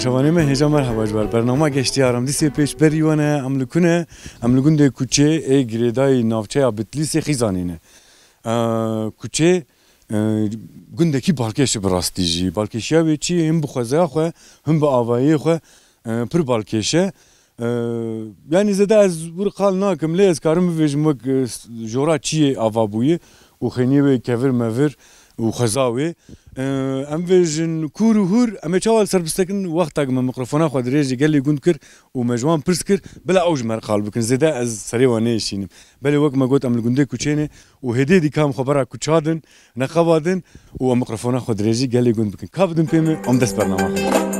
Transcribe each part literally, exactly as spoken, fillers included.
Çavanê me hêja merheba ji ber bernama Geştiyar. Em dîsê pêşberî we ne, em li ku ne? Em li gundê Kuçê ê girêdayî navçeya Bitlîsê Xîzanê ne. Ee, Kuçê, e, gundekî balkêş e bi rastî jî. Balkêşiya wê çi ye? Him bi xwezaya xwe, him bi avayiyê xwe, e, pir balkêş e. Ee, yanî zêde ez wir qal nakim, lê ez karim bivêjim wek, e, s-, jora çiyê ava bûye û xêniyê wê kevir mevir û xweza wê. Ee, em bêjin kûr û hûr, em ê çawa li ser bisekin, wexta ku me mikrofona xwe dirêjî gelê gund kir û me ji wan pirs kir, bila ew ji me re qal bikin. Zêde ez serê wan nêşînim. Belê wek me got, em li gundê Kuçê ne û hêdî hêdî ka em xwe bera Kuça din, neqeba din û em mikrofona xwe dirêjî gelê gund bikin. Ka bidin pê min, em dest bernama xwe.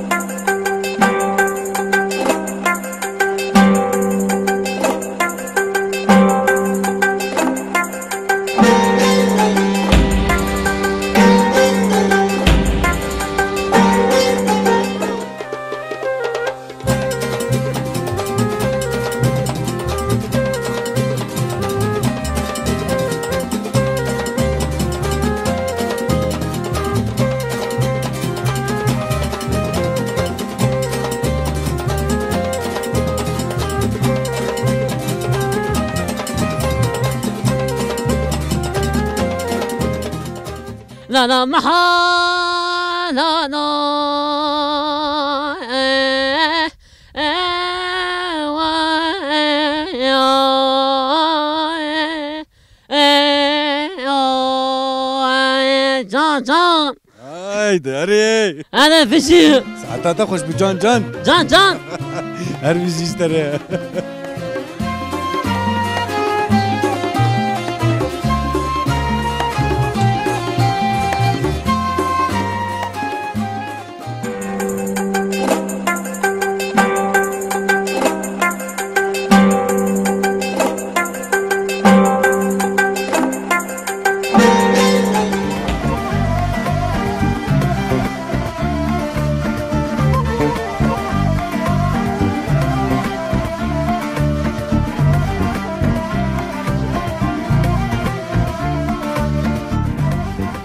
Nana meha, nana, eh, eh, wa, eh, ya, eh, eh, o, eh, can, can. Haydi, hadi. Hadi, pişi. Saeta te xweş bi can, can. Can, can. Her bijî ji te re.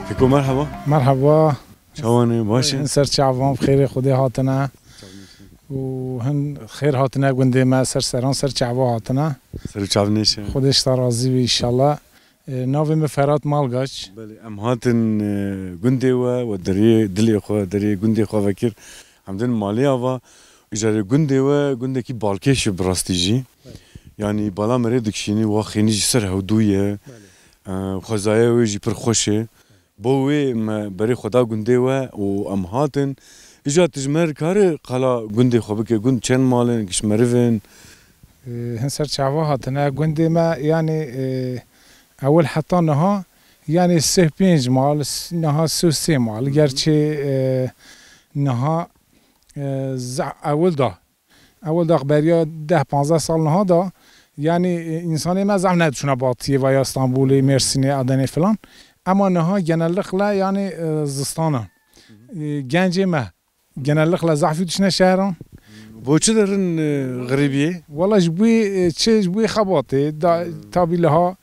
Keko, merhaba. Merhaba. Çawan e, baş e? Hin ser çavan, bi xêrê Xwedê hatine. Û hin xêr hatine gundê me, ser seran, ser çava hatine. Ser û çav nêşe. Xwedê ji te razî be înşallah. E, navê min Ferhat Malgaç. Belê, em hatin, e, gundê we, we derê dilê xwe, derê gundê xwe vekir. Em din malê ava, îcarê gundê we, gundekî balkêş e bi rastî jî. Belê. Yanî bala me rê dikişînî, wa xênî jî ser hewdû ye. Belê. E, xwezaya wê jî pir xweş e. Bo wê me berê xwe da gundê we û em hatin. Îja tu ji me re kare qala gundê xwe bike, gund çend mal in, giş meriv in? Ee, hin ser çava hatine. Gundê me, yanî, e, ewil heta niha, yanî sih pênc mal, s-, niha sih sê mal. Gerçi, e, niha, e, ze-, ewil da. Ewil da beriya deh panzdeh sal niha da, yanî, e, însanê me zehf nediçûne Batiyê veya Stenbolê, Mêrsînê, Edenê filan. Ema niha genellikle, yanî, e, zistana. E, gencê me genellikle zehfî dişine şehran. Bo çi derin, e, xerîbiyê? Wala ji bo, e, çi, ji bo xebatê, da, tabî liha,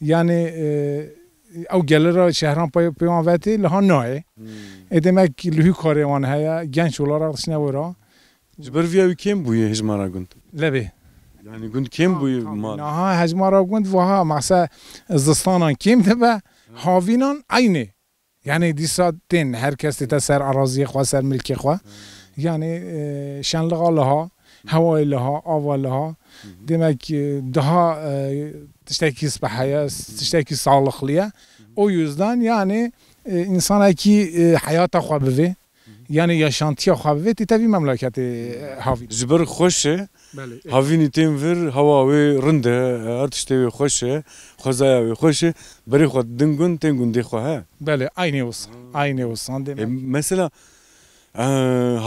yanî, e, ew gelira şehran pê, pê wan vetê, liha nayê. Hmm. E, demek lihû karê wan heye, genç olarak dişine wira. Ji ber vîya wî kêm bûye hejmara gund. Lebê. Yanî gund kêm bûye mal. Niha hejmara gund wiha, mase zistanan kêm dibe, havînan eynê. Yanî dîsa tên, her kes dête ser eraziyê xwe, ser milkê xwe. Yanî, e, şenlixa liha, hewayê liha, ava liha. Demek, e, daha, e, tiştekî speh heye, tiştekî sağlıklı ye. O yüzden yanî, e, însanekî, e, heyata xwe bivê. Yanî yaşantiya xwe bivê, tête vî memleketê, e, havîn. Ji ber xweş e. Belê, e. Havînî tên vir, hewa wê rind e, her tiştê wê xweş e, xwezaya wê xweş e. Berê xwe din gund, tên gundê xwe he. Belê, aynê wisa. Aynê wisa, demek. E, mesela, e,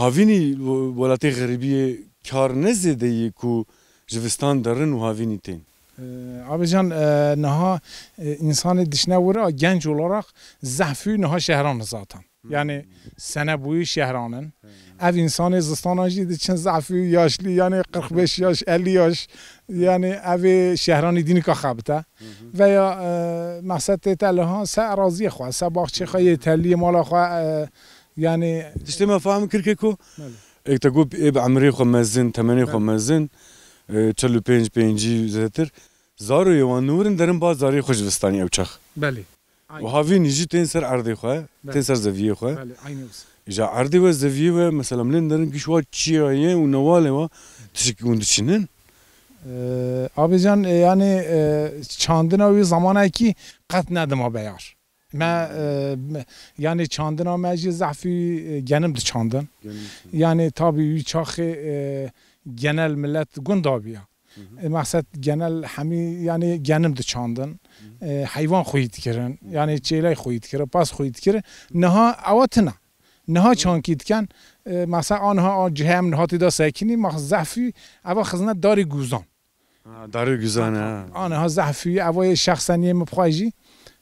havînî we-, welatê xerîbiyê kar ne zêde yê ku zivistan derin û havînî tên? E, abi can, e, niha, e, însanê dişine wira genç olarak zehfî niha şehran zaten. Yanî sene boyu şehran in. Ev însanê zistana jî diçin zehfî yaşlî, yanî qirx beş yaş, elli yaş. Yanî evê şehranî dînika xebite. Veya, e, mexsed tête liha se eraziyê xwe, se baxçê xwe yê telliyê mala xwe, e, yanî. Tiştê me fehm kir keko? Belê. Êk te got ê bi emrê xwe mezin, temenê xwe Belê. mezin, e, çel û pênc, pêncî zêdetir. Zaroyê wan nûrin derin ba zarê xwe ji vistanî ew çax. Belê. Û havînî jî tên ser erdê xwe, Belê. tên ser zeviyê xwe. Belê, aynî wisa. Îja erdê we, zeviyê we, mesela milên derin giş wa çiya ye û newalê wa tişik hûn diçinin? Ee, Abi can, e, yani, e, çandina wî zamanekî qet nedima beyar. Me, e, me, yani çandina me jî zehfî, e, genim diçandin. Genim diçandin. Yani tabî wî çaxê, e, genel millet gund abiya. Hı hı. E, mexsed genel hemî yani genim diçandin. Hı hı. E, heywan xwî dikirin. Hı. Yani çêlek xwî dikirin, pas xwî dikirin. Niha ewa tine. Niha çankî dikin. E, mesela anha a cihê em niha tê de sekinî, mexsed zehfî eva xizne darê gûzan. Ha, darê guzan ha. Ana ha zehfî evoyê şexsen yê min bixwe jî.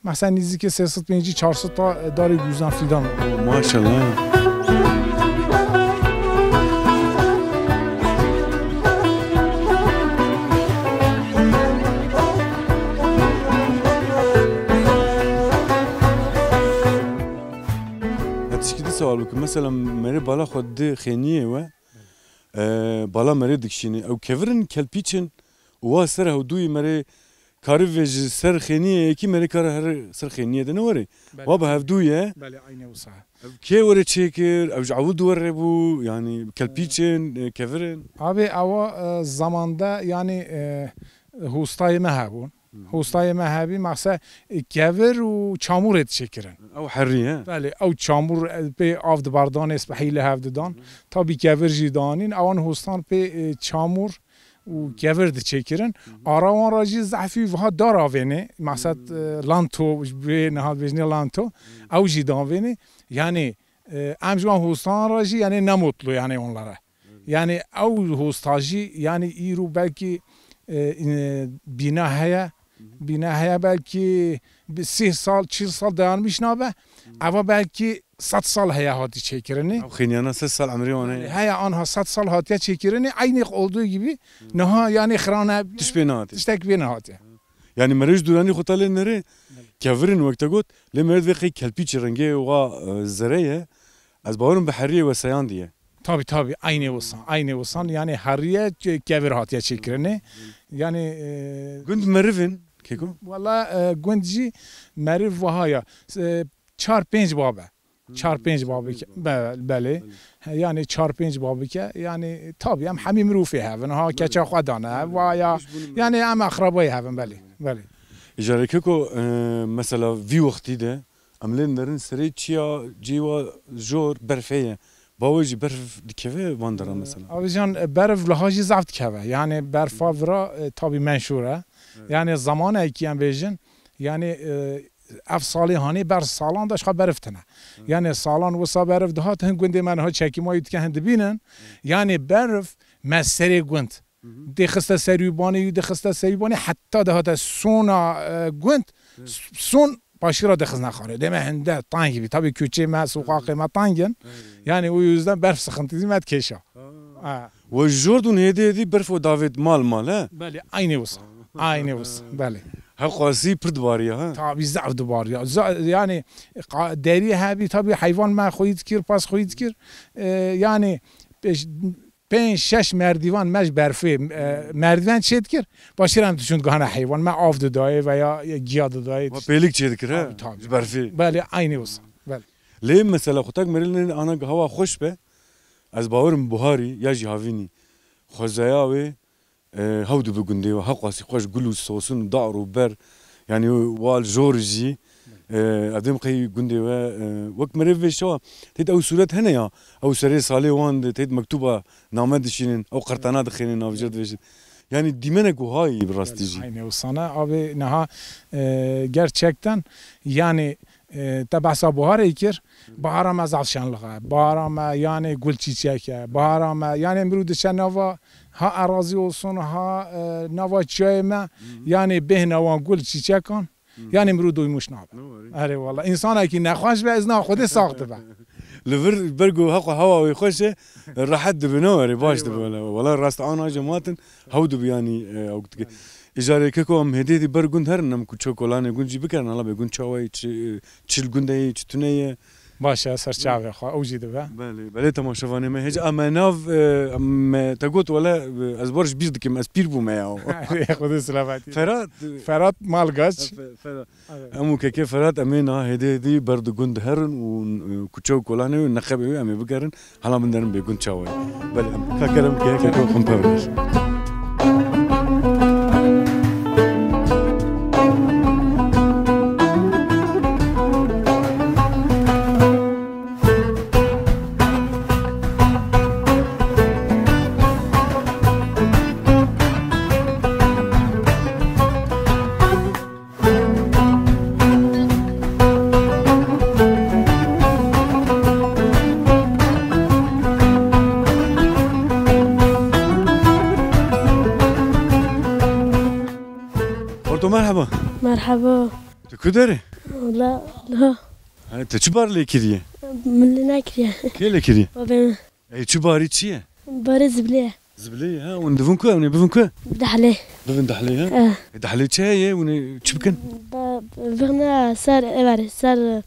Mesela nîzîkê sê sed pêncî çar sed ta darê guzan fîdan. Maşallah. Tişkî di sewal bikim. Mesela merê bala xwe di xêniyê we. E, bala merê dikişîne. Ew kevirin kelpîçin û wa ser hewdûyî merê karive ji ser xêniyê yekî merê kara her ser xêniyê de ne were. Belê. Wa bi hevdû ye. Belê, aynî wisa. Ev kê were çêkir? Ew ji ewil di were bû. Yani kelpîçin, e, kevirin. Abi ewa, e, zamanda yani, e, hostayê me hebûn. Hı. Hostayê me hebî, maqse, e, kevir û çamûrê diçêkirin. Ew herî, he? Belê, ew çamûr, e, pê av dibardanê, spehî li hev didan. Hı. Tabî kevir jî danîn. Ewan hostan pê, e, çamûr û Hı. kevir diçêkirin. Hı. Ara wan ra jî zehfî wiha dar avênê. Maqsed, Hı. e, lanto, ji vê niha dibêjinê lanto. Hı. Ew jî davênê. Yani, e, em ji wan hostan ra jî, yani, ne mutlu, yani, onlara. Yani ew hosta jî, yani îro belkî, e, e, bîna heye, Hı hı. bîna heye belkî bi sî sal, çil sal dayanmış nabe. Hı. Eva belkî sed sal heye hatî çêkirinî. Ew xêniyana sed sal emrê wan heye. Yani heye anha sed sal hatiye çêkirinî, eynî olduğu gibi Hı. niha yani xirane Tişt pê nehatiye. Tiştek pê nehatiye. Yani merê ji dûranî xwe ta lê nerê, Evet. kevirin wek te got, lê merê divê qey kelpîçî rengê wa, e, zere ye. Ez bawerim bi heriyê we seyandiye. Tabii, tabii, aynı olsan, aynı olsan. Yani heriye ke-, kevir hatiye çekirini. Yani, e, Gund merivin, keko? Valla, e, gund jî meriv wiha ya. E, çar pênc babe. Hı, Çar pênc çar babike. pênc babe. Be-, belê. Belê. He, yani çar pênc babike. Yani tabii em hemî mirûfê hevin. Ha, Belê. keça xwe dane. Belê. Vaya. Hiç bunun Yani em akrabayê hevin, belê. Belê. Îcarê keko, e, mesela vî wextî de Em lê nerin serê çiya cêwa jor berf heye. Bawe jî berf dikeve van dera mesela. Avijan, e, berf liha jî zaf dikeve. Yani berfa vira, e, tabi menşûr e. Evet. Yani zamanekî em bêjin, yani, e, ev salê hanê ber salan de ji xwe berf tine. Evet. Yani salan wisa berf dihat hin gundê me niha çekîmayî dike hin dibînin. Evet. Yani berf me serê gund. Hı hı. Dê xiste serî banê, yû dê xiste serî banê, heta dihate sona, e, gund, Hı. s-, son başî ra dixizne xarê. Dê me hinde tang bî. Tabii küçê me, sokaqê me tang in. Hı. Yani o yüzden berf sıkıntısı me dikêşa. Ha. Ha. We jor dûn hêdî hêdî berf we davêt mal mal, he? Belê, aynı olsun. Aynı olsun, belê. Heqasî pir dibariya, ha? Tabii zaf dibariya. Za-, yani, qa-, derî hebî tabii heyvan me xweyî dikir, pas xweyî dikir. E, yani, pêş-, pênc şeş merdîvan me ji berfê, e, merdîvan çê dikir, başî re em diçûn digihana heywan, me av didayê veya giya didayê. Wa pêlik çê dikir, he? Tabii, tabii. Ji berfê. Belê, aynî wisa. Belê. Lê mesela xutak merê lê ana hewa xweş be, ez bawerim buharî ya jî havînî xwezaya wê, e, hew dibe gundê we, heqasî xweş gul û sosin û dar û ber, yanî wal jor jî, e, ev dêm qey gundê we, e, wek merê vê şewa, têt ew sûret hene ya, ew serê salê wan de têt mektuba name dişînin, ew qertana dixênin, navîje dibêjin. Yanî dîmenek wiha yî bi rastî jî. Aynı o sana abi, niha, e, gerçekten yani, e, te behsa buharê kir, bahara me zaf şenlix e. Bahara me yani gul çîçek e. Bahara me yani mirû diçe nava ha erazî olsun, ha, e, nava çiyayê me, Hı hı. yani bêhna wan gul çîçekan, Hı hı. yani mirû doymuş nabe. Ne var ya? Erê wala. Însanekî nexweş be, izna Xwedê sax dibe. Li vir ber ku heqo hewa wê xweş e, rehet dibe, ne were, baş Erê dibe wala. wala. Wala rast ana cematin, hew dibe yani, e, ew dike. Belê. Îcarê keko em hêdî hêdî ber gund herin, em ku çokolanê gund jî bikerin, hala bê gund çawa ye, çi, çil gund ye, çi tune ye. Baş e, ser çavê xwe, ew jî dibe. Belê, belê, temaşevanê me. Hêca, em nav, e, em, te got, wele, e, ez bar ji bîr dikim, ez pîr bûme ya. Xwedê selametî. Ferhat, e, Ferhat Malgaç. Fe-, Ferhat. Evet. Em û kekê Ferhat, em ê niha hêdî hêdî ber di gund herin û, e, kuçe û kolanê wê, nexebê wê em ê bigerin. Hela min derin bêgund çawa ye. Belê, em kakerem ke, ke, ke, em pevreş. Orto, merhaba. Merhaba. Tu ku derê? Wala, la. He, te çi bar lê kiriye? Min lê nekiriye. Kê lê kiriye? Babê min. Ey, çi barî çi ye? Barê zibilê ye. Zibilê ye, ha? Hûn divin ku? Hûn ê bivin ku? Dehlê. Bivin dehlê, ha? Eh. E, dehlê çi heye? Hûn ê çi bikin? Ba-, bixne ser, ever, ser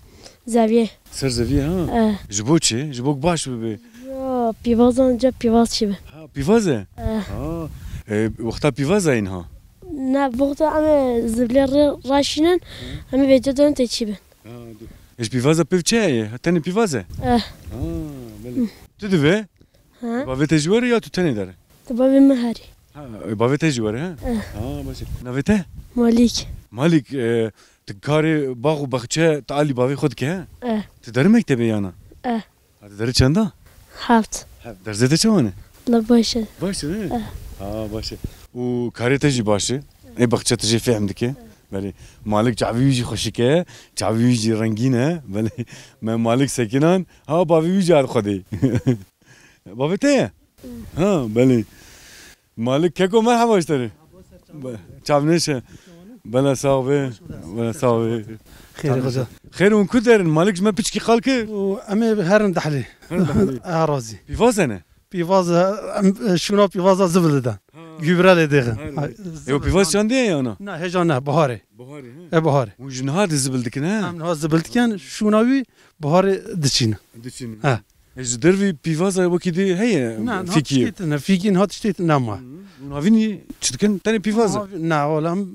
zeviyê. Ser zeviyê, ha? Eh. Ji bo çi? Ji bo ku baş bibe? Yo, pîvazan ca pîvaz çi be. Ha, pîvaz e? Eh. Ha. E, wexta pîvaza in ha? Ne, wexta em ê zibilê re-, raşînin, em ê vêca dön tê çi bin. Ha, du-, e, ji pîvaza pêv çi heye? Tenê pîvaz e? Eh. Ha, belê. Tu divê? Ha? Bavê te jî were ya tu tenê dere? Tu bavê min herî. Ha, e, bavê te jî were, he? Eh. Ha, baş e. Navê te? Malîk. Malîk, e, tu karê bax û baxçe tu alî bavê xwe dike, he? Eh. Tu dere mektebê yana? Eh. Ha, tu dere çenda? Heft. Heft. Dersê te çawa ne? La baş e. Baş e, ne? Eh. Ha, baş e. Û karê te jî baş e. Ê baxçe tu jê fêhm dike. Belê. Malik çavî wî jî xweşik e. Çavî wî jî rengîn e. Belê. Me Malik sekinan. Ha, bavê wî jî hat xwedê. Bavê te ye? Ha, belê. Malik keko, merhaba ji te re. Be-, çavnêş e. Bela sax be. Bela sax be. Xêr, xweca. Xêr, hûn ku derin? Malik ji me piçkî qal kir. Û em ê herin dehlê. Herin dehlê. Erazî. Pîvaz e ne? Pîvaz e, em, e, şûna pîvaza zibil didin. Ha. Gübre lê dêxin. Aynen. Ha, e, o zibil pîvaz çandê ye ya na? Na, hêja ne, biharê. Biharê, he? E, biharê. Hûn ji niha de zibil dikin, he? Em niha zibil dikin, şûna wî biharê diçînin. Diçînin. He. E, ji dervî pîvaza wekî dî heye? Na, niha fîkî. Tiştê tune, fîkî niha tiştê tune nema. Hı. Hûn havînî çi dikin? Tenê pîvaz e? Niha, na, ola em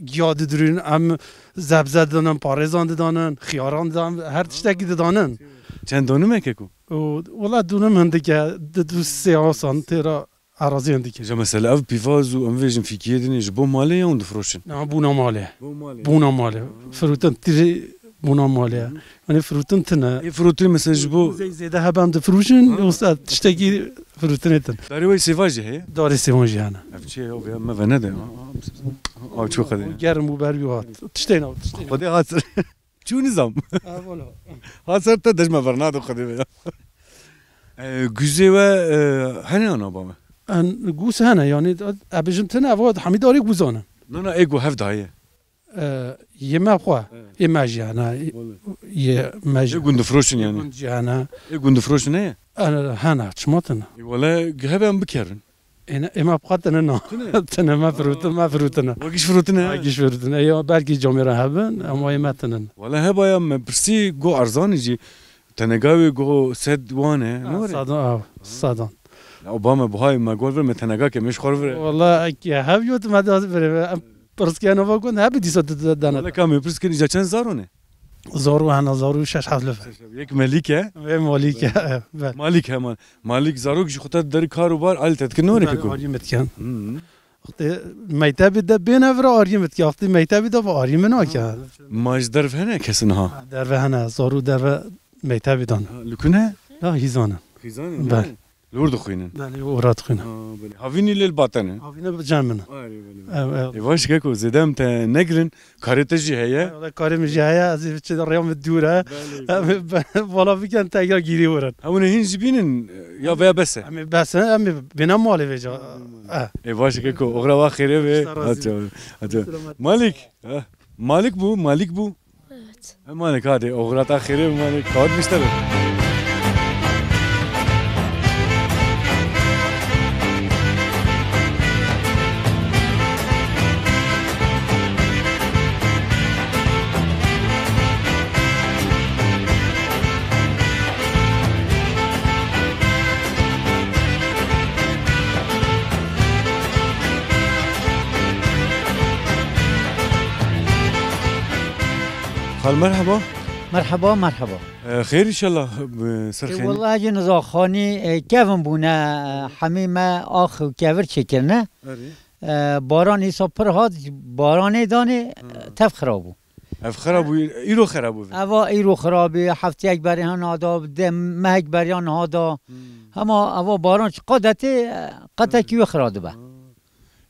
giya didirûn, em zebze didanin, parêzan didanin, xiyaran didanin, her tiştekî didanin. Çend donim e keko? Û, wela donim hindik e, di du sê asan têra erazî hindik e. Ji mesela ev pîvaz û em vêjin fîkiyê dinê ji bo malê ya hûn difroşin? Na, bûna malê. Bo malê. Bûna malê. Firotin tîrê bûna malê. Hı. Yanî firotin tine. Ê firotin mesela ji bo zey zêde hebe em difroşin, ha, wisa tiştekî firotinê tin. Darê wê sêva jî heye? Darê sêvan jî hene. Ev çi ye? Ev ya me ve nede. Ew çi qede? Germ û berwî hat. Tiştê nav, tiştê nav. Xwedê hat. Çû nizam. Ha, voilà. Ha ser te dejme bernado Xwedê be ya. E, guzê we, e, hene ana ba me? En, guz hene, yani, e, bijim tine, ev hemî darê guzan in. Na, na, ê ku hev daye. E, yê me xwe, evet, yê me jî hene, voilà, yê me jî. Ê gund difroşin yani. Gund jî hene. Ê gund difroşin heye? En, hene, çima tine? E, wele, hebe em bikerin. Êne, ê me bi qe tune na. Tune? Tune, me firotin, me firotine. Wekî ji firotine? Wekî ji firotine. Ê ya belkî camêra hebin, ama ê me tune. Wala heba ya me pirsî go erzanî jî tenega wê go sed wan e, ha, ne were? Sedan, ha, sedan. Ya o ba me buhay me gol vir me tenega ke me ji xwe vir. Wala ek hev yot me da vir. Em pirs ke nava gon hebi dîsa de, de, dana. Wala ka me pirs ke îca çend zaro ne? Zaro hena, zaro şeş heft lif. Yek Melîk e? Wê Malîk e, evet. Malîk heman. Malîk zarok jî xwe te derî kar û bar alî te dikin, ne were keko? Arî me dikin. Hı hı. Wextê mektebê de bêne vira arî me dikin. Wextê mektebê de va arî me nake. Ma ji derve hene kesin ha? Derve hene, zaro derve mektebê dan. Ha, li ku ne? La Hîzan e. Hîzan e, bel, ne? Li wir dixwînin? Belê, li wir dixwînin. Ha, belê. Havînî lê li ba te ne? Havînî bi cem min e. Erê, belê, belê. Ev, ev. Ê, baş keko, zêde em te negirin. Karê te jî heye? Wala karê min jî heye, ez ê biçim rêya min dûr e. Belê, belê. Em ê be-, vala bikin, te ya gîrî werin. Hewne hîn jî bînin, ya veya bes e? Em ê bes e, em ê bêne malê vêca. Ha, bêne malê. Eh. Ê, baş keko, oxira wa xêrê be. Te razî be. Aça, aça. Selamet. Malik. Ha. Malik bû, Malik bû. Evet. He Malik, hadi, oxira te xêrê be Malik. Kawet bişte be. Merheba. Merheba, merheba. E, xêr inşallah, e, ser E, xêr. Wallahî hecî nizaxanî, e, kevin bûne, e, hemî me ax û kevir çêkirine. Erê. E, baran îsa pir hat, baranê danê, Ha. tev xirab bû. Ev xirab bû, îro xirab bû. Eva îro xirabî, hefteyek berê han hada, de mehek beryan hada. Hmm. Hema eva baran çiqa detê, e, qetekî wê xira dibe. Ha.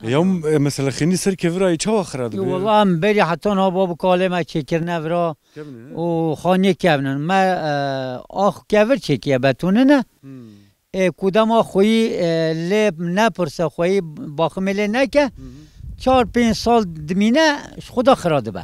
E, ya, e, mesela xênî ser kevira yê çawa xira Yo, dibe? Wala em berî heta niha bab û kalê me çêkirine vira Kevin e, he? û xaniyê kevin in. Me, e, ax kevir çêkiye betonine. Hmm. Ê, ku dema xweyî, e, lê nepirse, xweyî baximê lê neke, Hı hı. çar pênc sal dimîne ji xwe de xira dibe.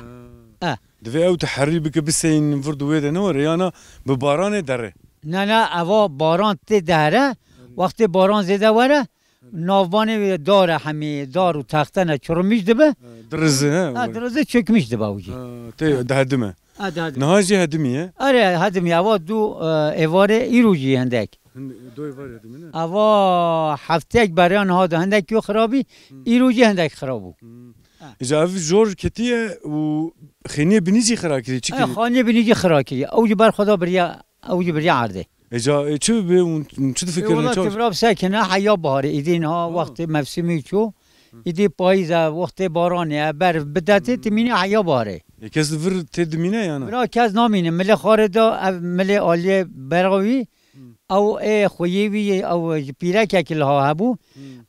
Ha. E. Divê ew teherî bike, biseyîn vir di wê de ne were, yana bi baranê derê. Ne, ne, eva baran tê dere, wextê baran zêde were, navbanê wê dar e hemî, dar û texte ne, çirmîş dibe. Ha, dirizi, he, Ha, were. dirizi çökmüş dibe ew jî. Ha, tê dihedime. Ha, dihedime. Niha jî hedimî ye? Erê, hedimî, eva du, e, êvarê îro jî hindek. Hin-, du êvarê hedimî ne? Eva hefteyek beriya niha de hindek yo xirabî, Hmm. îro jî hindek xirab bû. Hmm. Ha. Îca ev jor ketiye û xêniyê binî jî xira kiriye, çi E, kiriye? Xaniyê binî jî xira kiriye. Ew jî ber xwe da biriya, ew jî biriya erdê. Îca, e, çi bibe û çi E, difikirine, wela çawa? Tevra bisekine heya baharê, îdî niha Ha. wextê mevsimî çû, Hı. îdî payîz e, wextê baranê ye, berf bidetê, Hı. timîne heya baharê. E, kes li vir tê dimîne yana? Bira kes namîne, milê xarê da, ev milê aliyê berawî, Hı. ew ê xweyê wî, ew ji pîrekekî liha hebû,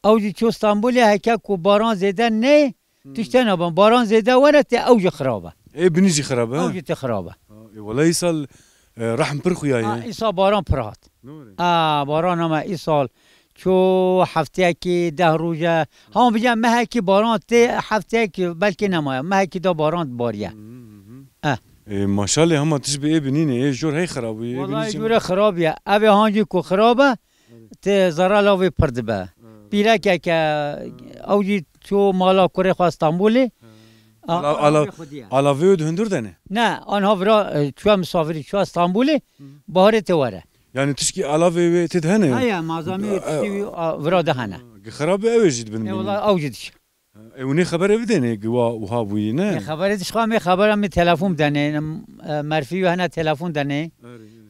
Hı. ew jî çû Stenbolê, heke ku baran zêde neyê, Hmm. Tiştê naban, baran zêde were tê ew jî xirab e. Ê binî jî xirab e, Ew ha? jî tê xirab e. Ha, ê, wele îsal, e, rehm pir xuya Ha, ye. Îsa baran pir hat. Ne were? A, baran ama îsal çû hefteyekî deh roj e. Hema bije mehekî baran tê hefteyekî belkî nemaye. Mehekî da baran bariye. Hı hı hı. Eh. Ê, maşalê hema tişt bi ê binî ne, ê jor hey xirab bûye, ê binî Wallahî jî jore xirab ye. Ev ê hancî ku xirab e, Tê zerra lavê pir dibe. Ha. Pîrekeke, ew jî çû mala kurê xwe Stenbolê. Ha. A, Ala-, ala-, alavê xwedî ye. Alavê wê di hundir de ne? Ne, anha vira, e, çûye misafirî, çûye Stenbolê, Hı. baharê tê were. Yani tişkî alavê wê tê de hene? Heye, mazamî E, tiştî wî, a, vira de hene. Gi xirabê ew ê jî dibin E, bînin. Wala ew jî diş. E, û nê xeberê bidêne ki wa wiha bûyî, ne? Ê, xeberê dişka me xebera me telefon denê, e, merfî wî hene telefon denê. Erê,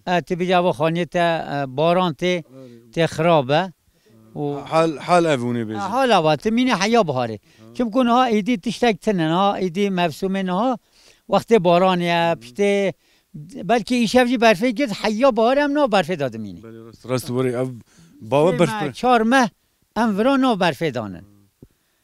erê. E, ti bîca va xaniyê te, e, baran tê, Erê. tê xirab e. Û Hal, hal ev hûnê bêjin. E, hala va, ti mînê heya biharê. Ha. Çimku niha êdî tiştek tine, niha êdî mevsûmê niha wextê baranê ye, Hı. piştê belkî îşev jî berfê girt, heya biharê em niha berfê de dimînî. Belê, rast, rast werê ev bawe Sê berf meh, pir. çar meh, Em vira nav berfê danin.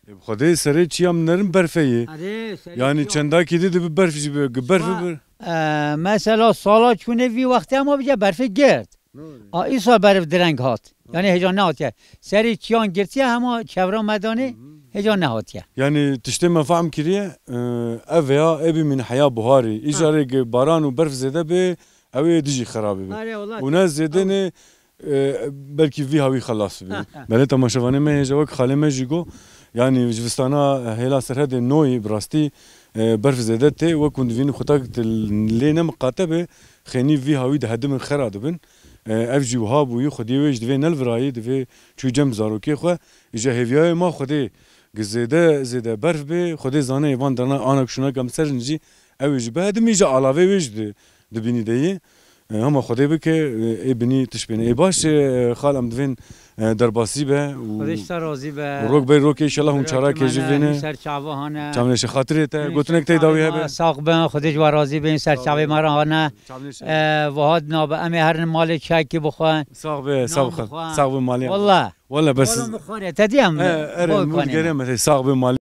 Ê, bi Xwedê serê çiya min nerin berfe ye. Erê, serê Yani çiya. çendakî dî dibi berf jî bi, gi berf Çima, bi. e, mesela sala çûnê vî wextê hema bije berfê girt. Ne were? A, îsal berf direng hat. Yani hêca nehatiye. Serê çiyan girtiye hema çevra me danê, Hı hı. hêca nehatiye. Yani tiştê me fehm kiriye, e, ev ya ê bimîne heya buharî. Ha. Îcarê gi baran û berf zêde bê, Ew ê dijî xirabî be. Are, wala Û ne zêde ne, e, belkî vî hawî xelas bibe. Ha, ha. Belê temaşevanê me hêja wek xalê me jî got, yanî ji vistana hêla Serhedê noyî bi rastî, e, berf zêde tê, wek hûn divînin xutak lê ne miqate be, xênî vî hawî dihedimin xera dibin. E, ev jî wiha bûyî, xwediyê wê jî divê nelvirayî, divê çû cem zarokê xwe. Îja hêviyayê ma Xwedê gi zêde, zêde berf bê, Xwedê zane ê van dana anak şûnak em ser in jî, ew ê jî bihedimî, ji alavê wê jî di-, dibînî de yê. E, hema Xwedê bike, e, ê binî tişt bêne. Ê baş, e, xal em divên, e, derbasî be û Xwedê ji te razî be. û rok bey rokê, înşallah hûn Birayê çarakê me jî ne, vêne. Ser çava hane. Çavnêşe xatirê te, Ê, gotinek ser tey dawî çava hebe. me, sax bin, Xwedê ji we razî bin, ser çavê me re hane. Çavnêşe. E, vahat nabe, em ê herin malê çekî bixwe. Sax be, sax Nan be. bixwe. Sax be malê. Wallah. Wallah bes. Oğlum bixwe, te diyem. E, erê, bol mûl konê. Gere me, sax be malê.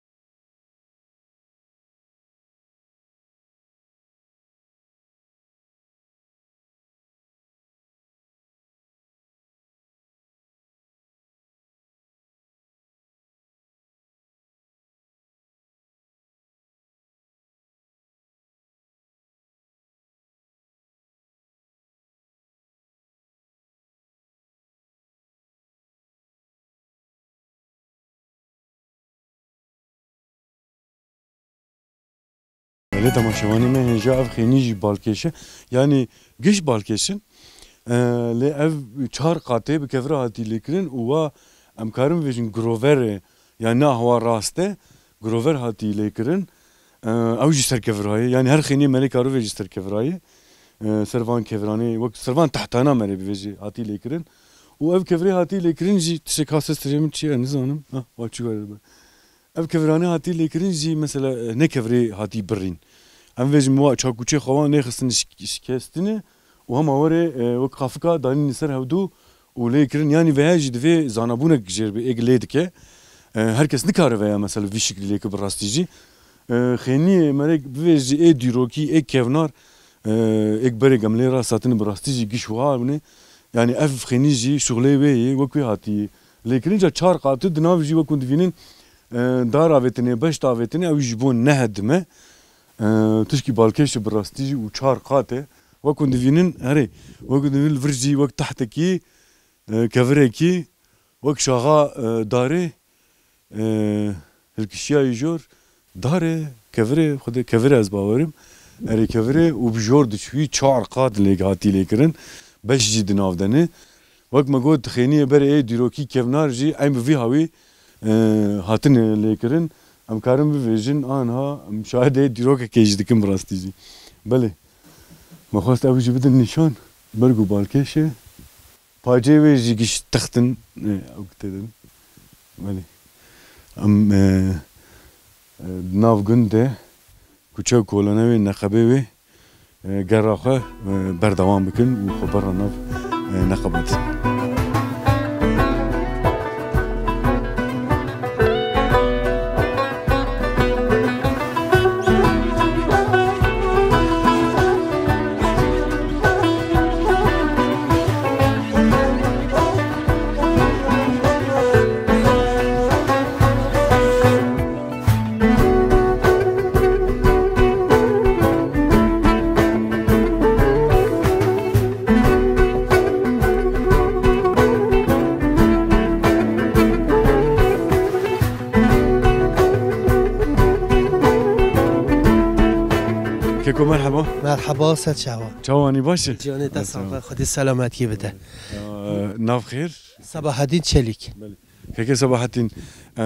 Belê temaşevanê me hêja ev xênî jî balkêş e. Yanî giş balkêş in. E, lê ev çar qatê bi kevira hatî lêkirin û wa em karin bibêjin grover e. Yanî ne ahwa rast e. Grover hatî lêkirin. E, ew jî ser kevira ye. Yanî her xêniyê merê karûvê jî ser kevira ye. E, ser van keviranê, wek ser van tehtana merê bivêjî hatî lêkirin. Û ev kevirê hatî lêkirin jî tişek ha ses tijê min çi ye, nizanim. Ha, wa çi were be. Ev keviranê hatî lêkirin jî mesela, e, ne kevirê hatî birîn. Em vêjin wa çakûçê xwe wan nêxistin şik-, şikestine û hema were, e, wek qafika danîne ser hevdû û lê kirin. Yanî veya jî divê zanabûnek jêr bê, êk lê dike. E, her kes nikare veya mesela vî şiklî lê ke bi rastî jî. E, xêniyê merek bivêjî ê dîrokî, ê kevnar, e, êk berê gemlê rasthatine bi rastî jî giş wiha bûne. Yanî ev xênî jî şuxlê wê yê, wek wê hatî lê kirin. Ca çar qat e, di nav jî wek hûn divînin, e, dar avêtine, beşt avêtine, ew ji bo nehedime. E, tişkî balkêş e bi rastî jî û çar qat e. Wek hûn divînin, herê, wek hûn divînin li vir jî wek tehtekî, e, kevirekî, wek şaxa, e, darê, e, hilkişiyayî jor, darê, kevirê, xwedê kevirê ez bawerim. Erê kevirê û bi jor diçûyî çar qat lê hatî lêkirin. Beş jî di nav de ne. Wek me got, xêniyê berê ê dîrokî kevnar jî eyn bi vî hawî, e, hatine lêkirin. Em karin bivêjin, anha em şahidê dîrokekê jî dikin bi rastî jî. Belê. Me xwest ew jî bidin nîşan. Berg û balkêş e. Pacê wê jî giş text in, e, ew tê din. Belê. Em, e, e, di nav gund de kuçe û kolane wê, neqebê wê, e, gera xwe, e, berdewam bikin û xwe berra nav, e, neqeba din. Keko, merhaba. Merhaba, ser çawa? Çawa, anî baş e? Ciwanê te sax be, Xwedê selametiyê bide. Ee, nav xêr? Sabahattin Çelik. Belê. Keke Sabahattin, e,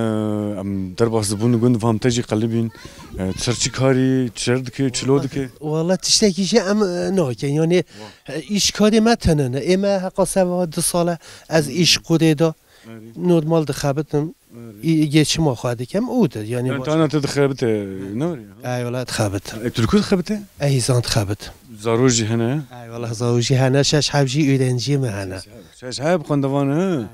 em derbas dibûn gund, vam te jî qelibîn. E, ser çi karî, çer dike, çilo dike? Wala tiştekî jî em, e, nakin. Yanî, e, îş karê me tenine. Ê me heqa seba du sale ez îş qudê da. Normal dixebitim. Î-, geçima xwe dikim, û de, yanî Yani baş- tana te dixebite, ne var ya? Ey wala dixebit. E, tu li ku dixebite? E, hîzan dixebit. Zaro jî hene? Ey wala zaro jî hene, şeş heb jî öğrenciyê me hene. Şeş heb xwendevan he? Ey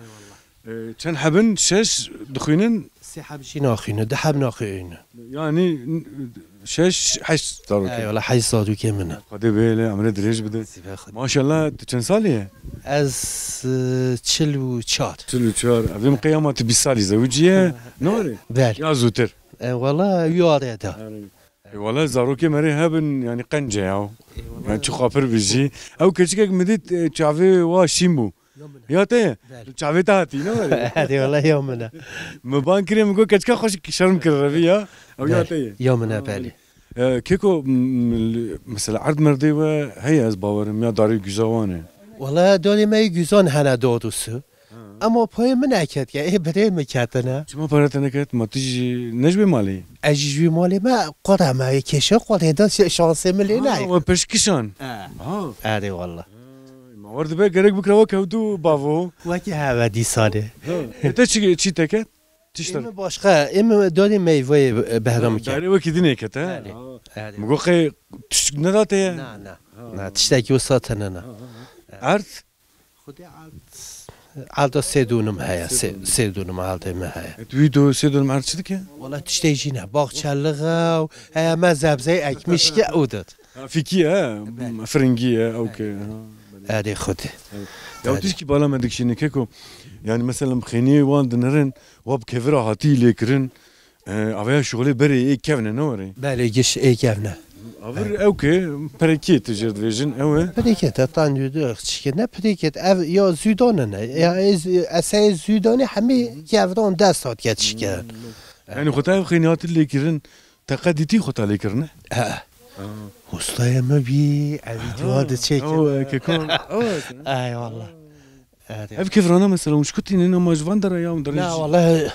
wala. E, çend hebin? Şeş dixwînin? Sê heb jî naxwînin, du heb naxwînin. Yani n-, şeş, heşt zarokê. Ey wala, heşt zarokê min e. Xwedê bêle, emrê dirêj bide. Sibe Xwedê. Maşallah, tu çend salî ye? Ez, e, çil û çar. Çil û çar. Evê min qey ama tu bîst salî zewicî ye, ne were? Belê. Ya zûtir? E, wala, wî arê de. E, wala, zarokê merê hebin, yani qence ya. E, wala. Yani çi xapir bijî. Ew keçikek min dît, e, çavê wa şîn bû. Ya min e. Ya te ye? Belê. Çavê te hatî, ne were? Hadi wala ya min e. Min ban kirê, min got keçika xweş şerm kir revî ya. Ew ya Belê. Te ye? Ya min e, Ha, belê. E, keko, m-, m-, mesela erd merdê we heye, ez bawerim ya darê güza wan e. Wala darê me yê güzan hene doğrusu. Ha. Ama payê min eket ya, ê birê min ketine. Çima pare te neket? Ma tu jî ne ji wê malê yî? Ez jî ji wê malê me, qore me yê keşe, qore da şe-, şansê min lê Ha, nayê. We pêşkişan. Ha. Ha. Erê wala. Ay, ma war dibe gerek bikira wek hevdu bavo. Wekî heve dîsanê. Ha. E te çi, çi te ket? Tişt Ê min başqa, ê min darê meyveyê, e, behram Ha, ke. Darê wekî dinê ket, he? Belê. Ha. Belê. Mi got qey tişt nedate ye? Na, na. Ha. Na, tiştekî wisa tene na. Ha, ha, ha. Erd? Xwedê erd, erda sê dûnim heye, sê, sê dûnim erdê me heye. E, tu wî do sê dûnim erd çi dike? Wala tiştê jî ne. Baxçeliğe û heye me zebzeyê ekmiş ke û dit. Ha, fîkî ye, Belê. Firingî ye, ew ke. Belê. Ha, belê. Erê Xwedê. Evet. Ya Erê. Tişkî bala me dikişîne keko. Yani mesela xêniyê wan dinirin, wa bi kevira hatî lê kirin. E, aveya şixulê berê ê kevne, ne were? Belê, giş ê kevne. Avir ew ke perekê tu jê dibêjin, ew e? Perekê te tan dû çike ne perekê ev ya zûdan ne. Ya ez, eseyê zûdanê hemî kevran dest hat ke çike. Yani xwe te ev xêniyatî lê kirin, te qe dîtî xwe te lê kirine? He. Ha. Hostaya me bî, evî tu Ha, wa diçe ew, kevin. E, keko, ew e. Ay wallah. Erê. Ev kevrana mesela hûn ji ku tînin ama ji van dera ya hûn derê Na, jî? Wallahî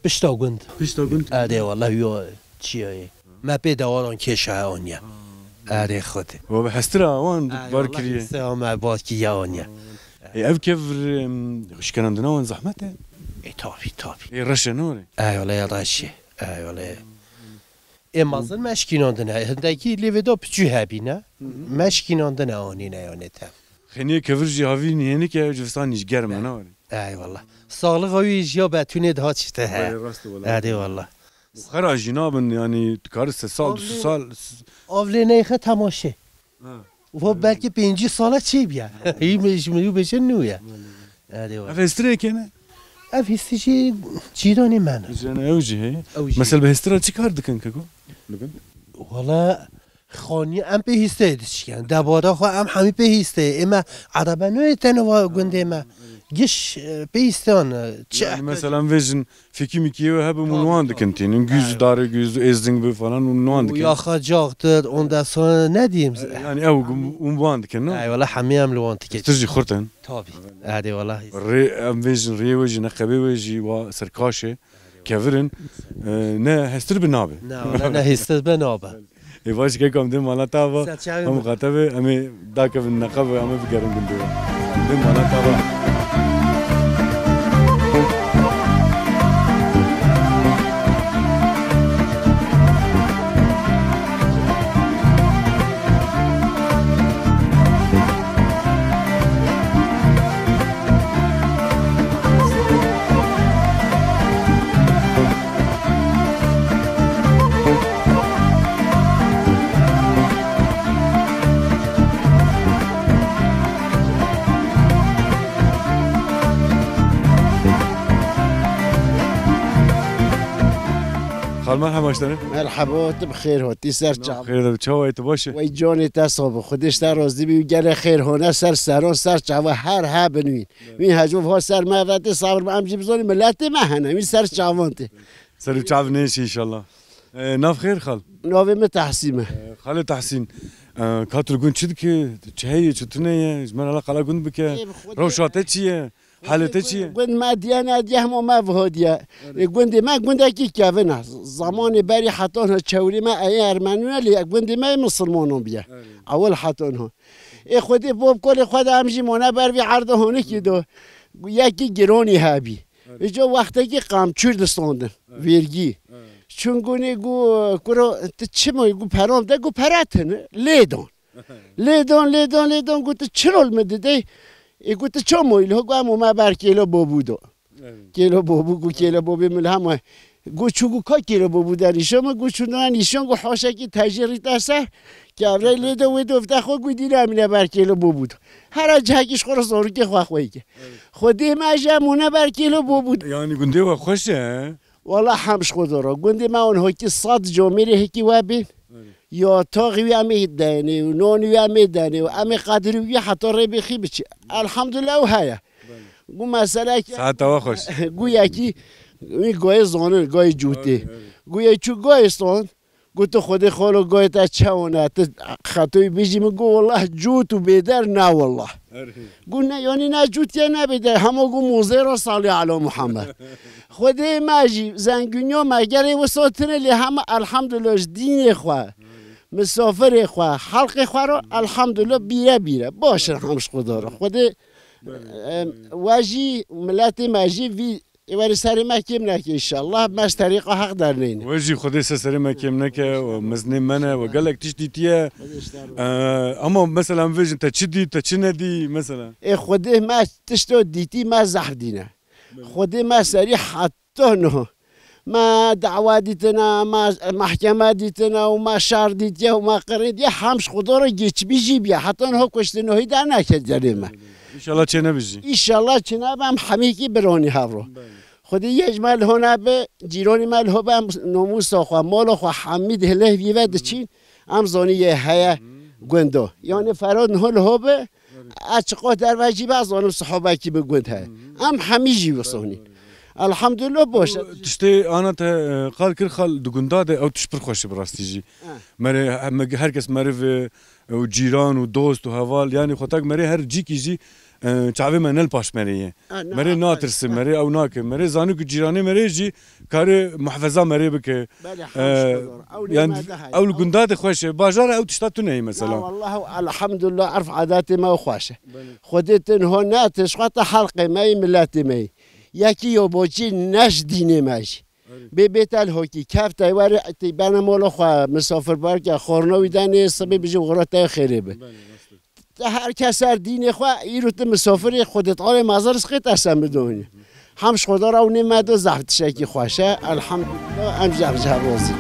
pişta gund. Pişta gund? Erê, wallahî yo çiyayê. Me pê dewaran kêşa aniye. Erê xwedê. We bi hestira wan bar kiriye. Hestira me bar kiriye aniye. Ê, ev kevir, em, şikenandina wan zehmet e? E, tabii, tabii. Ê, reş e, ne were? Ey wele ya reş e. Ey wele. Ê mezin me şikînandine. Hindekî lê vê de piçû hebîne. Me şikînandine anîne yanê te. Xêniyê kevir jî havî nihênik e, ji visa nî jî germ e, ne were? Eyvallah. Sağlık awi jî ya betûnê daha çite he. Belê, rast e, wele. Hadi wallah. Xera jî nabin, yanî dikare se sal, du sal. Avlê neyxe temaşe. Ha. Wa belkî pêncî sala çêbiya. Yî me-, ji me yû beşe nû ya. Hadi wallah. Ev hêstirê kene? Ev hêstî jî cîranê me ne. Cîranê ew jî heye. Ew jî. Mesela bi hêstira çi kar dikin keko? Wala xanî em pê hîsteyê dişikin. Debara xwe em hemî pê hîsteyê. Ê me erebe nûyê tenê va gundê me. Giş, e, pê hîsteyan, e, çi. Yani mesela vêjin fekî mikî wê hebin hûn wan dikin tînin. Güz darê güz êzing bi falan hûn wan dikin. Yaxa cağdır, ondan sonra ne diyeyim? Yani ew hûn wan dikin, ne? Eyvallah, hemî em li wan dikin. Hêstir jî xurt in. Tabii. Hadi wallah. Rê, em vêjin rê wê jî, neqebê wê jî wa serkaş e. Kevir in, e, ne hêstir bi nabe. Ne, ne, ne hêstir bi nabe. Ê, baş kek em dê mala te va, em xate be, em ê dakevin neqebe, em ê bigerin gundê we. Em dê mala te va. Xal, merheba ji te re. Merheba, tu bi xêr hatî ser çav. Xêr de, çawa yî, tu baş î? Wey canê te sax be. Xwedê ji te razî bî û gelê xêr hone ser seran, ser çava her hebin wî. Wî hecov ha ser me ve tê sabir be, em jî bizanî miletê me hene, wî ser çavan tê. Ser û çav nêşî înşallah. E, nav xêr xal? Navê min Tehsîn e. E, xalê Tehsîn, e, ka tu li gund çi dikî? Çi heye, çi tune ye? Ji me re qala gund bike. Ê, bi Xwedê. Rewşa te çi ye? Halê te çi ye? Gund me diye nediye hema me viha diye. Erê. Ê, gundê me gundekî kevin e. Zamanê berî heta niha çewrê me ê Ermenî ne lê gundê me ê Misilmanan biye. Erê. Ewil heta niha. Ê Xwedê bo kolê xwe de em jî mane ber vî erda honikî do. Yekî gironî hebî. Erê. Îco wextekî qamçûr distandin. Erê. Vêrgî. Erê. Çûn gunê gu, kuro, tu çi moy? Gu peram de, gu pere tine. Lê don. Lê don, lê don, lê don, gu tu çi rol min didey? Ê gu tu ço moy? Lê gu em û me ber kêlo bobû do. Evet. Kêlo bobû, gu kêlo bobê min li hema. Gu çû gu ka kêlo bobû de nîşan min, gu çû dona nîşan, gu hoşekî tejê rî te ser. Kevre lê do wê do vite xwe, gu dîne emîne ber kêlo bobû do. Hera cihekî ji xwe re zorikê xwe xwe yike. Evet. Xwedê me ji em û ne ber kêlo bobû do. Yani gundê we xweş e, he? Wala hem ji xwe dora. Gundê me on hokî sed camêrê hekî we bên. Evet. Ya taxî wî em ê denê û nanî wî em ê denê û em ê qedirî wî heta rê bêxî biçî. Elhamdulillah ew heye. Belê. Gu mesele ki Saeta we xweş. Gu yekî wî gayê zanin, gayê cûtê. Evet, evet. Gu yê çû gayê son, gu tu Xwedê xalo gayê te çewne, tu xetoyî bijî min, gu wallah cût û bêder ne wallah. Erê. Gu ne, yanî ne cût ye ne bêder, hema gu mozê re salî ala Muhammed. Xwedê me jî zengûniya me gerê wisa tune lê hema elhamdulillah ji dînê xwe, misafirê xwe, xelqê xwe re elhamdulillah bîre bîre. Baş in hem ji Xweda re. Xwedê, em, we jî, miletê me jî vî ê werî serê me kêm neke înşallah. Me ji terîqa heq derneyne. We jî Xwedê ser serê me kêm neke, we mezinê me ne, we gelek tişt dîtiye. Xwedê ji te re. Ee, ama mesela em vêjin te çi dît, te çi nedî mesela? Ê Xwedê me tişto dîtî me zehf dîne. Xwedê me serî heta niha. Me dawa dîtine, me mehkeme dîtine û me şer dîtiye û me qirê diye hem ji Xweda re geçmişî biye. Heta niha kuştinahî derneketiye lê me. Înşallah çê nebijî. Înşallah çê nebe em hemîkî bironî hevro. Belê. Xwedê yê ji me li ho nebe, cîronî me li ho be, em nomûsa xwe, mala xwe hemî di hilê vî ve diçîn. Em zanî yê heye gundo. Yanî Ferod niho li ho be, ez çiqas derve jî be, ez zanim sihobekî bi gund heye. Em hemî jî wisa nî. Elhamdulillah baş e. Tiştê ana te, e, qal kir xal di gunda de ew tişt pir xweş e bi rastî jî. He. Merê, he, me, her kes meriv e, û cîran û dost û heval, yanî xwe tak merê her cîkî jî e, çavê me ne li paş merê ye. Ha, ne Merê haqqan. natirse, Ha. merê ew nake. Merê zanu ku cîranê merê jî kare muhfeza merê bike. Belê, E, hamşkolar. Ew yani, nême de heye. ew li gunda de xweş e. Bajar ew tişta tune ye mesela. Na, wallah, elhamdulillah, erf adatê me xweş e. Belê. Xwedê te niha ne, te ji xwe te helqê me yî, miletê me yî. Yekî yo boçî ne ji dînê me jî. Erê. Bê bêtel hokî, kef te were, te bene mola xwe, misafirbarke, xorna wî denê, sibê bijî xora te xêrê bi. Belê, rast e. Te her kes ser dînê xwe, îro tu misafirê Xwedê Tealê mezar rizqê te sen bidonî. Hem ji Xweda re ew nême do zehf tiştekî xweş e. Elhamdulillah, em zehf zehf razî.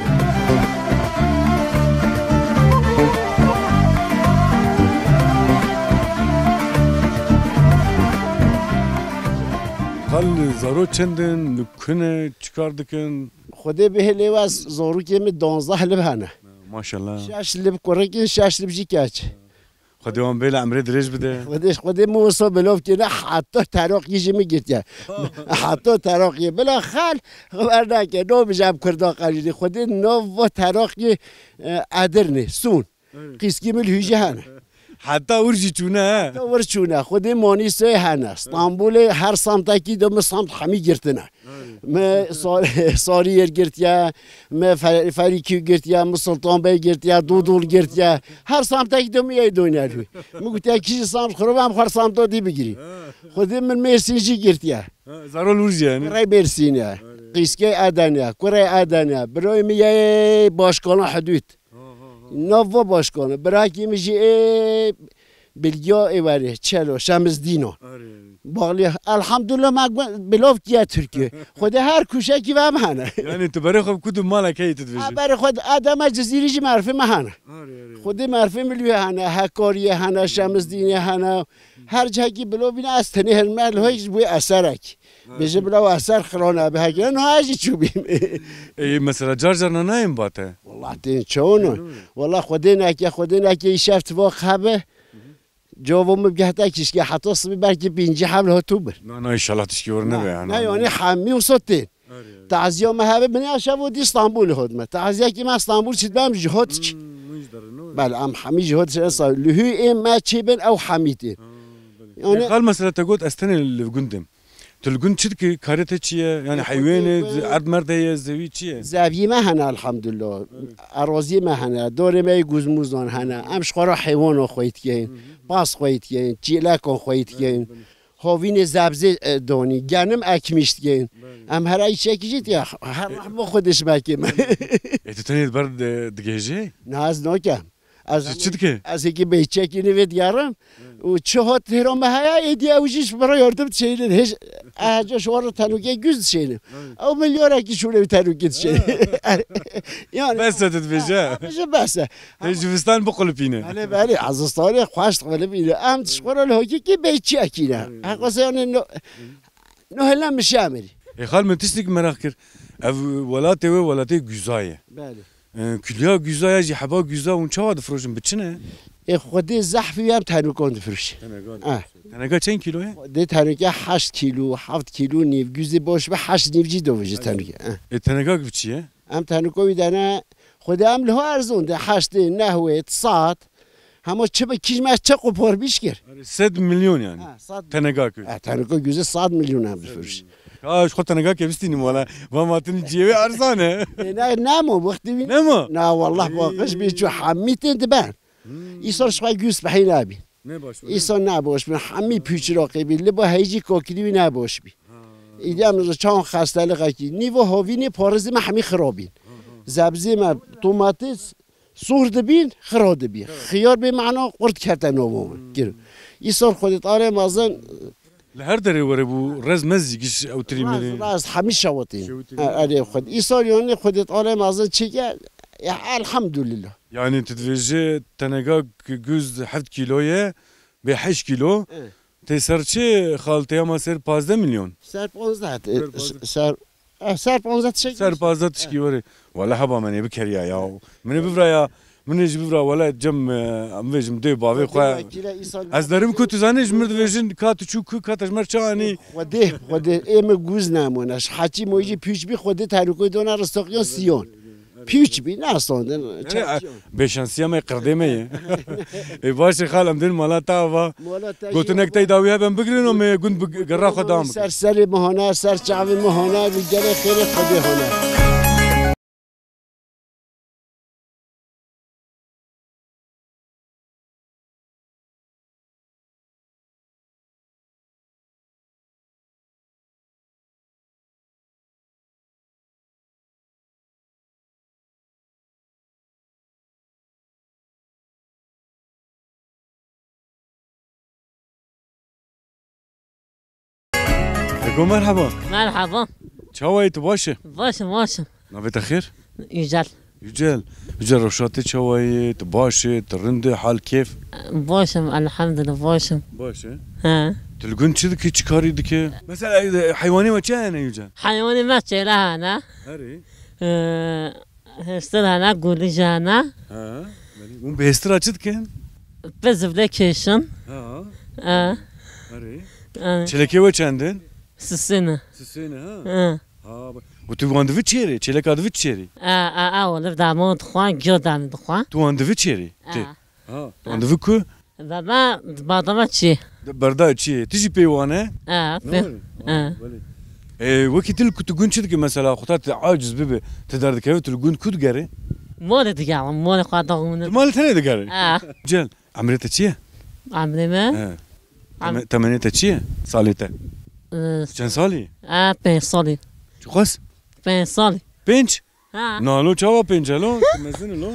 Xal, zaro çend in, li ku ne, çi kar dikin? Xwedê bihêlê we, zarokê min duwazdeh lib hene. Maşallah. Şeş lib kurik in, şeş lib jî keç. Xwedê wan bêle emrê dirêj bide. Xwedê, Xwedê min wisa bilov kene, heta teraqî jî min girtiye. Heta teraqî. Bila xal, xeber nake. No bijam kurda qelîlî. Xwedê no va teraqî, e, edirnê, sûn. Evet. Qîskî min hûjî hene. Heta wir jî çûne, he? Heta wir çûne. Xwedê Manîsê hene. Stanbulê her samtekî de min samt hemî girtine. Mi Sar-, Sariyêr girtiye, mi Fe-, Ferîkî girtiye, mi Sultan Bey girtiye, Dudul girtiye. Her samtek de mi yê doyner. Mi gotiye kî jî sam xirab em xwar samto dî bigirî. Xwedê min Mêrsîn jî girtiye. Ha, zarol wir jî yani. Kurey Mêrsîn e. Qîskey Eden e. Kurey Eden e. Biroy mi yê başkana hudud. Nava başkana. Birakî min jî ê Bilgiya êwerê, Çelo, Şemizdîno. Arê. Bağlı. Elhamdülillah, me gu-, bilov kiye Türkiye. Xwedê her kuşekî ve em hene. Yani tu berê xwe bi ku tu malek heyî tu dibêjî? Ha, berê xwe, Adem e, Cizîrî jî merfê me hene. Arê, arê. Xwedê merfê min lû hene, Hekariyê hene, Şemizdînê hene. Her cihekî bilov bîne ez tenê hilme, li hoyek ji bo eserek. Bêje bila eser xirana bi heke, no ez jî çûbîm. Ê, mesela car car nanayên bate? Wallah tên çewno. Wallah Xwedê neke, Xwedê neke îşev tiva xebe. Cavo min gehta kişke heta sibî belkî pêncî hev li hatû bir. Na, na, inşallah tişkî were nebe yani. Ne, yani hemî wisa tên. Arê, arê. Taziya me hebe, min ya şevo dî Stanbul hot me. Taziyekî me Stanbul çit bem ji hot ç. Hmm, min ji derin, ne? Bel, em hemî ji hot ç, esa lihû ê me çê bin ew hemî tên. Ha, belê. Yani, xal mesela te got ez tenê li gund im. Tu li gund çi dikî? Karê te çi ye? Yani, e, heywanê, xwedê erd merd heye, zewî çi ye? Zeviyê me hene elhamdülillah. Evet. Eraziyê me hene. Dorê me yê guzmuzan hene. Em ji xwe re heywana xweyî dikeyin. Hı hı. Pas xweyî dikeyin. Çîlekan xweyî dikeyin. Evet, belê. Havînê zebzê, e, donî. Genim ekmîş dikeyin. Belê. Em hera îçekî jî diye. Her rehma xwe dişmekê me. E, tu tenê ber di-, digihêjî? Na, ez nakem. Ez çi, çi dike? Ez êkî beyçekî nivê diyarim. Hı. Û çi hot têra me heye, êdî ew jî ji bira yardim dişeynin. Hêj, e, hece şwar tenûkê güz dişeynin. Hı. Ew milyorekî şûlê wî tenûkê dişeynin. Hı. Yani, bes e, tu dibêje. Ha, bêje bes e. Hê zivistan biqulipîne. Belê, belê, ez zistanê xweş diqulipîne. Em tişkora li hokî kî beyçiyekî ne. Hı. Heqwese yani no, no helen mişe emirî. Ê xal, min tiştek meraq kir. Ev welatê we welatê güza ye. Belê. E, kuliya güza ya jî heba güza hûn çawa difroşin, bi çi ne? Ê, xwedê zehfî em tenûkan difroşin. Teneka. Eh. Teneka çend kîlo ye? Xwedê tenûke heşt kîlo, heft kîlo nîv, güzê baş be heşt nîv jî dovêje tenûke. Eh. Ê, teneka bi çi ye? Em tenûka wî dene, xwedê em li ho erzon de heştê, nehwê, sed. Hema çi bi kîj me çi qopar bîş kir. Sed milyon yani. Ha, sed. Teneka kir. Ha, teneka güzê sed milyon em difroşin. Ka ji xwe teneka ke bistînim wala. Va ma tu ciyê wê erzan e. E, ne, nema, wextî wî. Nema? Na, wallah, ey, baqiş bî, çu hemî tên diben. Hmm. Îsal ji xwe gûs bihî nabî. Ne baş bû, ne? Îsal ne baş bû. Hemî pûçiraqê bî. Li ba heycî kokilî wî ne baş bî. Ha. Îdî em çawan xestelixekî. Nîvo hovînê parizî me hemî xirabîn. Ha, ha. Zebzê me, domates, Sûr dibîn, xira dibî. Evet. Xiyar bê mena qurt kete nava min. Hmm. Kir. Îsal Xwedê Teala mezin. Li her derê were bû, rez mez jî giş ew tirî mirî. Rast, rast, hemî şewitîn. Şewitîn. E, erê Xwed-, îsal yani Xwedê Teala mezin çêke, ya, elhamdülillah. Yani tu dibêje teneka güz heft kîlo ye, bê heşt kîlo. Evet. Tê ser çi xal, tê ama ser pazdeh milyon? Ser pazdeh, e, ser pazdeh. Ser, e, ser pazdeh tişek. Ser pazdeh tişkî were. Wala heba me nê bikeriya ya. Min ê bivra ya. Min ê jî bivra wala cem, e, em vêjim dê bavê xwe. Ez derim ku tu zanî ji mir dibêjin ka tu çû ku ka te ji mer çi anî. Xwedê, Xwedê, ê min gûz nemûne. Ji heçî mojî pûç bî Xwedê terûkoy dona ristoqiyan siyon. Pîç bî, nastandin. Bêşansiya me, qirdê me ye. Ê, baş e, xal, em dên mala te ava. Mala te jî gotinek ava. Tey dawî hebe, em bigirin û me gund bi gera xwe dam bikin. Ser serê me hane, ser çavê me hane, bi gerê xêrê Xwedê hane. Eko, merhaba. Merhaba. Çawa yî, tu baş î? Baş im, baş im. Navê te xêr? Yücel. Yücel. Yücel, rewşa te çawa ye? Tu baş î, tu rind î, hal kêf? Baş im, elhamdülillah, baş im. Baş e? He. Tu li gund çi dikî, çi karî dikî? Mesela, e, heywanê we çi hene, Yücel? Heywanê me çêre hene. Herê. E, hêstir hene, gulî jî hene. Ha, belê. Hûn bi hêstira çi dikin? Bi zivlê kêşin. Ha. E. Herê. E. Çêlekê we çend in? Sisê ne. Sisê ne, ha? E. Ha, ba-, û tu wan divî çêrê, çêleka divî çêrê? E, e, e, wele dama dixwe, giyo danî dixwe. Tu wan divî çêrê? E. Tê. Ha, tu wan divî ku? Baba, badama çi? Berda çi? Tu jî pê wan e? E, pê. Ne were? E. Ha, belê. E, wekî tu li ku tu gund çi dikî mesela, xwe ta tu aciz bibe, tu derdikeve, tu li gund ku digerê? Molê digerim, molê xwe dixwînim. Tu malê tenê digerê? E. Cel, emrê te çi ye? Emrê me? He. Em- Teme-, temenê te çi ye? Salê te? E, çend salî? E, pênc salî. Çiqas? Pênc salî. Pênc? Ha. Na lo çawa pênc e lo? Tu mezin î lo.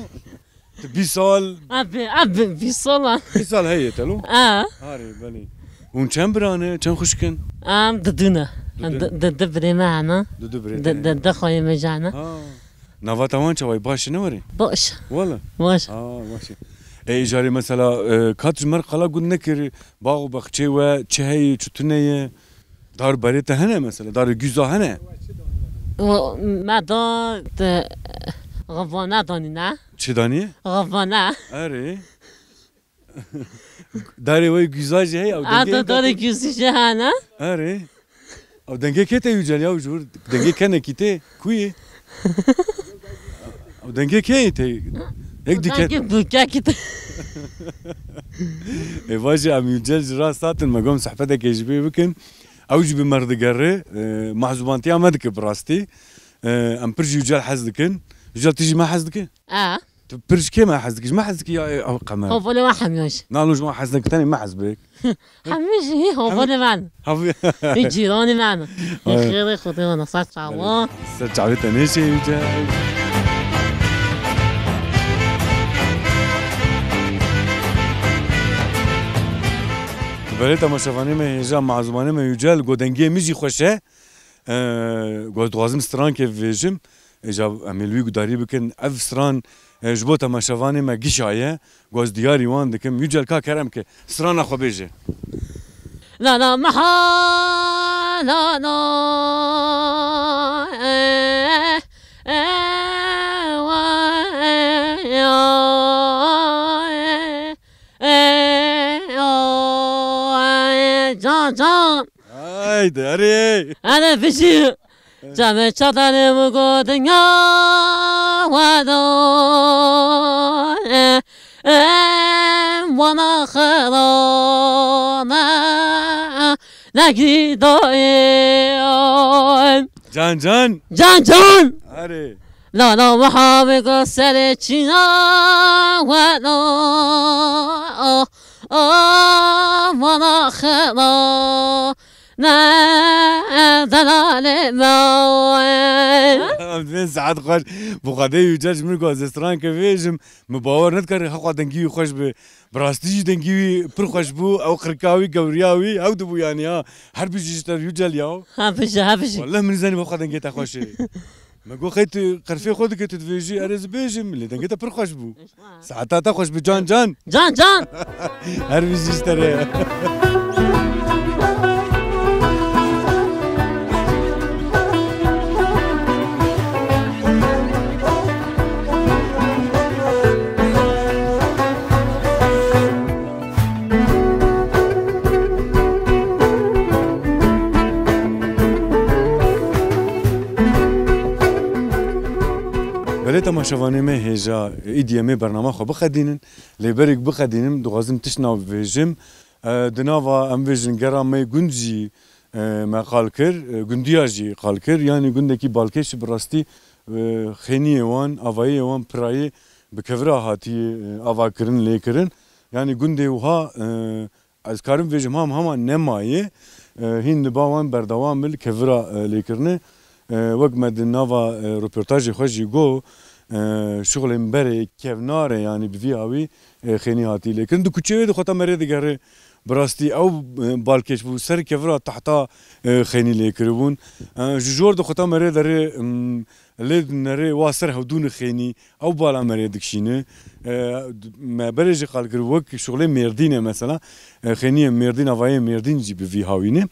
Tu bîst sal. Abi, abi, bîst sal a. Bîst sal heye te lo? Ha. Harê, belê. Hûn çend bira ne? Çend xwişk in? Em didû ne. Didû. Di, di, di birê me hene. Didû birê te hene. Di, di, di xweyê me jî hene. Ha. Nava te wan çawa ye? Baş e, ne were? Baş. Wala? Baş. Ha, baş e. E, îcarê mesela, e, ka tu ji me re qala gund nekirî, bax û baxçeyê we çi heye, çi tune ye? Dar berê te hene mesela, darê güza hene? O, me da te, xivana danî ne? Çi danî? Xivana. Erê. Darê wê güza jî heye, ew A dengê da darê te- güzî jî hene? Erê. Ew dengê kê te Yücel ya, ji wir dengê kenekî tê, ku yê? Ew dengê kê yê te? Yek dike- Dengê bûkekî te. Ê, vajî em Yücel ji rast hatin, me got em sohbetekê ji bê bikin. Ew jî bi me re digere, e, mehzûbantiya me dike bi rastî. E, em pir ji Yücel hez dikin. Yücel, tu jî me hez dike? A. Tu pir ji kê me hez dikî? Ji me hez dikî ya, e, ew qemer? Hevalê me hemî jî. Na, lo ji me hez neke, tenê me hez bik. Hemî jî hevalê me ne. Hev- Hî cîranê me ne. Ay. Xêrê Xwedê ne, ser çawa. Ser çavê te nêşe Yücel. Belê temaşevanê me hêja, mehzûmanê me Yücel, got dengê min jî xweş e. E, got dixwazim strankê bivêjim. Îca em ê li wî gudarî bikin. Ev stran, e, ji bo temaşevanê me gişa ye. Got ez diyarî wan dikim. Yücel, ka kerem ke, strana xwe bêje. La la meha, la la, eh, eh, wa, eh, ya, eh, eh, oh, eh, can, can. Haydi, hadi. Hadi, bijî. Cemê çatanê min got dinya we do, e, e, wana xera me negî dayê. Can, can. Can, can. Hadi. La, la, wiha min got serê çîna we do, o, o, wana xera. Ne delalê me. Em dibên saet xweş. Bi Xwedê Yücel ji min got ez strankê bêjim. Min bawer nedikir heqwa dengî wî xweş bi. Bi rastî jî dengî wî pir xweş bû. Ew qirika wî, gewriya wî, ew dibû yanî ha. Her bijî ji te Yücel ya. Ha bijî, ha bijî. Walleh min nizanî bi heqwa dengê te xweş e. Me got, qey tu qerfê xwe dike, tu dibêjî, erê ez bêjim, lê dengê te pir xweş bû. Saeta te xweş bi can can. Can can. Her bijî ji te re. Belê, temaşe- Şevanê me hêja, îdî em ê bernama xwe biqedînin. Lê berê ku biqedînim, dixwazim tiştna bivêjim. E, di nava em bêjin gera me gund jî, e, me qal kir, e, gundiya jî qal kir. Yanî gundekî balkêş bi rastî, e, xêniyê wan, avayiyê wan pirayê bi kevira hatiye, e, avakirin, lêkirin. Yanî gundê wiha, e, ez karim bêjim ham hema nemaye, e, hîn li ba wan berdewam in li kevira, e, lêkirine. E, wek me di nava, e, roportajê xwe jî got, e, şixulên berê kevnare, yanî bi vî hawî, e, xênî hatî lêkirin. Di kuçeyê wê de xwe ta merê digere. Bi rastî ew, e, balkêş bû ser kevira tahta, e, xênî lêkiribûn. E, ji jor de xwe ta merê derê, em, lê nerê wa ser hewdûnê xênî, ew bala merê dikişîne. E, me berê jî qal kir, wek şixulê Mêrdînê mesela, e, xêniyê Mêrdîn, avayê Mêrdîn jî bi vî hawî ne.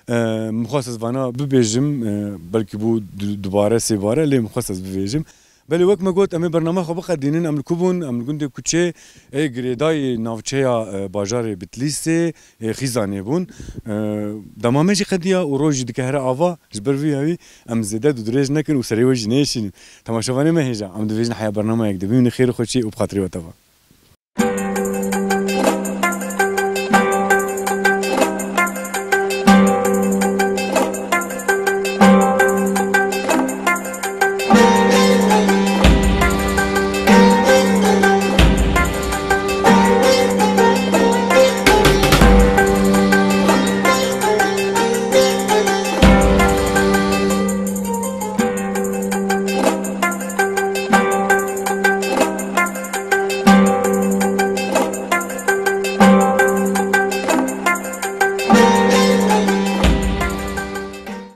E, min xwest ez vana bibêjim, e, belkî bû du-, dubare, sêbare, lê min xwest ez bibêjim. Belê wek me got, em ê bernama xwe biqedînin, em li ku bûn, em li gundê kuçê, ê girêdayî navçeya, e, bajarê Bitlîsê, ê Xîzanê bûn. E, dema me jî qediya û roj jî dike here ava, ji ber vî hawî em zêde dûdirêj nekin û serê we jî nêşînin. Temaşevanê me hêja, em dibêjin heya bernamayek dibînin, xêr û xweşî û bi xatirê we teva.